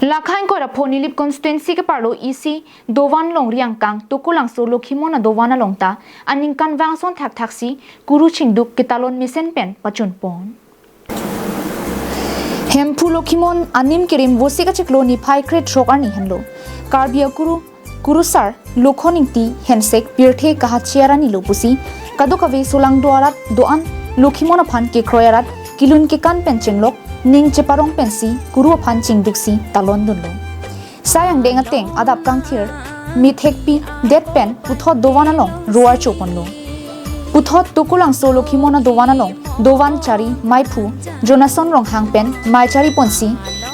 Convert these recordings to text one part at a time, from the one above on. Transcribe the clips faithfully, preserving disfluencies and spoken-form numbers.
Lakha ingkoi ra pho Nilip constituency keparlo isi dovan longri angkang Tokolangso Lokhimon adovan along ta aningkanvang ason thakthaksi kuru chingduk ketalon mesen pen pachunpon. Hemphu Lokhimon anim kerim Vosik achiklo niphai krethrok arni henlo Karbi akuru kurusar Lokhon Ingti hensek pirthe kahachi arni lo pusi kadokave solangdo arat do-an Lokhimon aphan kekroi arat kilun kekan pen chenglok ning cheparong pensi kuru aphan chingduksi talondunlo. Sai angdeng ateng adap kangthir mithekpi det pen puthot dovan along ro archoponlo. Puthot Tokolangso Lokhimon adovan along dovan chari maiphu Jonason Ronghang pen mei chariponsi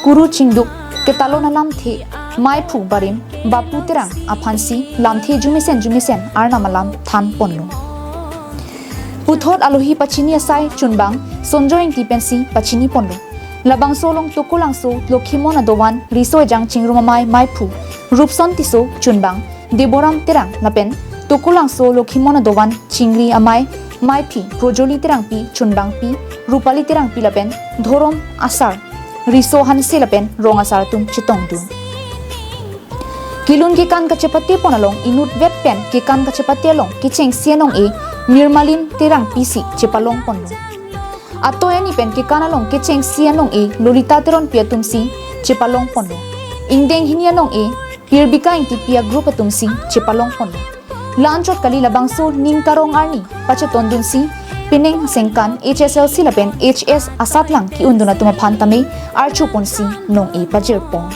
kuru chingduk ketalon alamthe maiphu barim Bapu Terang aphansi lamthe jumesen jumesen Arnam alam thanponlo. Puthot alohi pachini asai chunbang Sonjoy Ingti pensi pachiniponlo. Labangso along Tokolangso Lokhimon adovan riso ejang chingrum amei maiphu Rupson Tisso, chunbang Deboram Terang lapen Tokolangso Lokhimon adovan chingri amei maiphi Projoli Terangpi, chunbangpi Rupali Terangpi lapen dhorom asar Riso Hanse lapen rong asar atum chetongdun. Kilun kekan kachepatepon along inutvet pen kekan kachepate along kechengsi anong-e Mirmalin Terangpisi chepalongponlo. Ato arni pen kekan along kechengsi anong-e Lolita Teronpi atumsi chepalongponlo. Ingdeng hini anong-e Pirbika Ingtipi agroup atumsi chepalongponlo. La-anchot kali, labangso ning karong arni pachetondunsi pining sengkan H S L C lapen H S asatlang ke-undun atum aphan tame archoponsi nong-e pajirpon.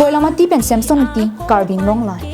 Koilamati pen Samson Ingti, Karbi Anglong Live.